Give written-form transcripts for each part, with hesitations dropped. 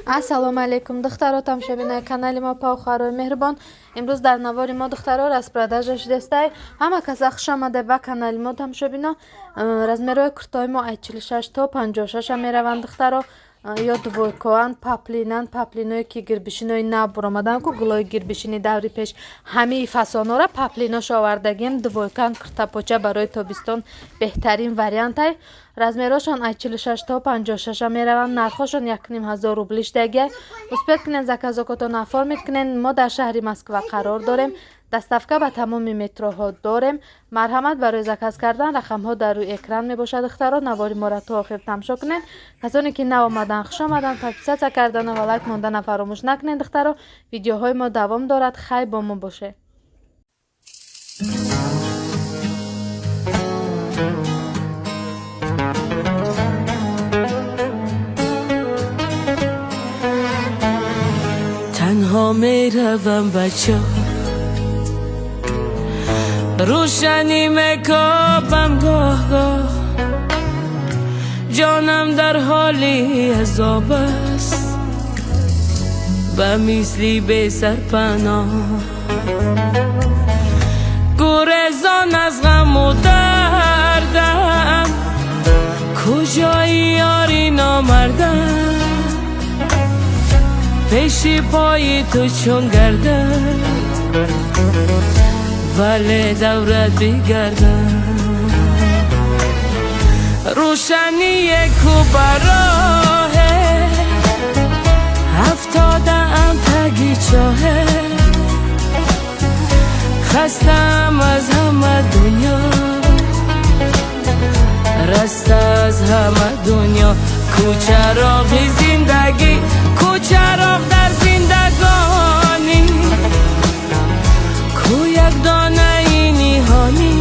Ассалому алайкум, духтаро, тамошобинои канали мо, павхарои меҳрубон. Имрӯз дар навори мо, духтаро, распродажа шудастай. Ҳама каса хуш омада ба канали мо, тамошобино. Размерҳои куртаҳои мо аз 46 то 56 мераванд, духтаро. Ё двойкоанд, паплинанд, паплиное ки гирбишинои нав буромаданд ку, гулои гирбишини даври пеш, ҳамаи фасонҳоро паплинош овардагем. Двойканд, куртапоча барои тобистон беҳтарин вариантай. Размерҳошон аз 46 то 56 мераванд, нархҳошон 1500 рубли шудагиай. Успеть кунед, заказокотон оформить кунед. Мо дар шаҳри Москва қарор дорем, доставка ба тамоми метроҳо дорем. Марҳамат, барои заказ кардан рақамҳо дар рӯи экран мебошад. Духтаро, навори моро то охир тамошо кунед. Касоне ки нав омадан, хуш омадан. Подписаться кардана ва лайк мондана фаромӯш накунед. Духтаро, видеоҳои мо давом дорад, хай бо мо бошед. Танҳо меравам, бачо, рӯшанӣ мекобам гоҳ-гоҳ, ҷонам дар ҳоли азоб аст, ба мисли бесарпаноҳ, гурезон аз ғаму дардам, куҷои ёри номардам, пеши пои ту чун гардам, вале даврат бигардам, рӯшание ку бароҳе, афтодаам таги чоҳе, хастаам аз ҳама дунё, раста аз ҳама дунё, кӯчароғи зиндагӣ, кӯчароғ дар зиндагонӣ, ку як донаи ниҳонӣ,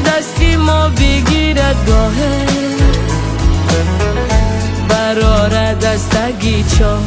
дасти мо бигирад гоҳе, барорад аз таги чоҳ.